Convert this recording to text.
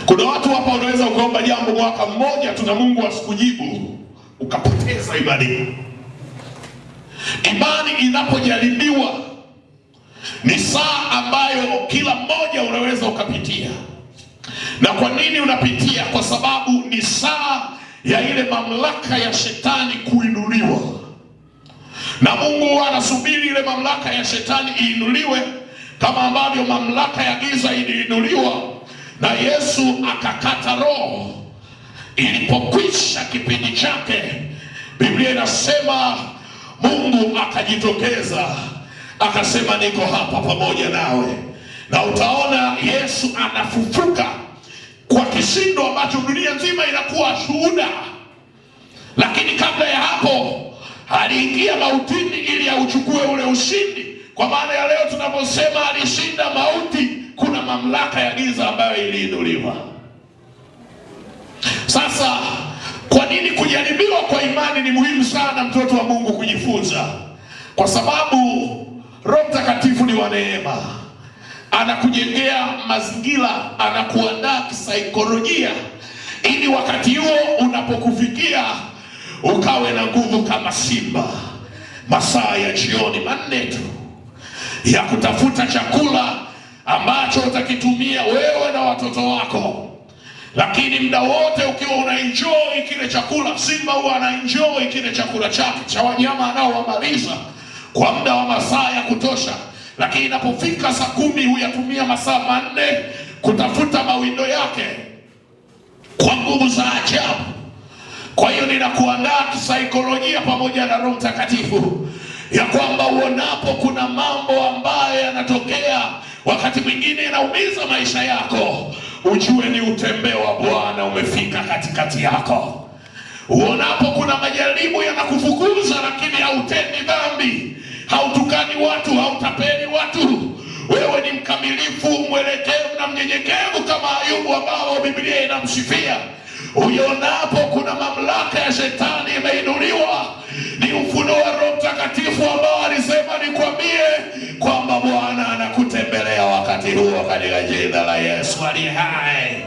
Kuna watu hapa unaweza ukaomba jambo mwaka mmoja tu na Mungu asikujibu, ukapoteza imani. Imani inapojaribiwa ni saa ambayo kila mmoja unaweza ukapitia. Na kwa nini unapitia? Kwa sababu ni saa ya ile mamlaka ya shetani kuinuliwa, na Mungu anasubiri ile mamlaka ya shetani iinuliwe, kama ambavyo mamlaka ya giza iliinuliwa na Yesu akakata roho. Ilipokwisha kipindi chake, Biblia inasema Mungu akajitokeza akasema, niko hapa pamoja nawe, na utaona Yesu anafufuka kwa kishindo ambacho dunia nzima inakuwa shuhuda. Lakini kabla ya hapo aliingia mautini ili auchukue ule ushindi. Kwa maana ya leo tunaposema alishinda mauti, kuna mamlaka ya giza ambayo iliinuliwa. Sasa kwa nini kujaribiwa kwa imani ni muhimu sana mtoto wa Mungu kujifunza? Kwa sababu Roho Mtakatifu ni wa neema, anakujengea mazingira, anakuandaa kisaikolojia ili wakati huo unapokufikia ukawe na nguvu kama simba. Masaa ya jioni 4 tu ya kutafuta chakula ambacho utakitumia wewe na watoto wako, lakini muda wote ukiwa unaenjoy kile chakula. Simba huwa anaenjoy kile chakula chake cha wanyama anaowamaliza kwa muda wa masaa ya kutosha, lakini inapofika saa 10 huyatumia masaa 4 kutafuta mawindo yake kwa nguvu za ajabu. Kwa hiyo ninakuandaa kisaikolojia pamoja na Roho Mtakatifu ya kwamba uonapo kuna mambo ambayo yanatokea wakati mwingine yanaumiza maisha yako, ujue ni utembeo wa Bwana umefika katikati yako. Uonapo kuna majaribu yanakufukuza, lakini hautendi dhambi, hautukani watu, hautapeli watu, wewe ni mkamilifu, mwelekevu na mnyenyekevu kama Ayubu ambao Biblia inamsifia. Uionapo kuna mamlaka ya shetani imeinuliwa, ni ufunuo wa Roho Mtakatifu ambao alisema nikwambie kwamba Bwana anakutembelea wakati huo katika jina la Yesu aliye hai.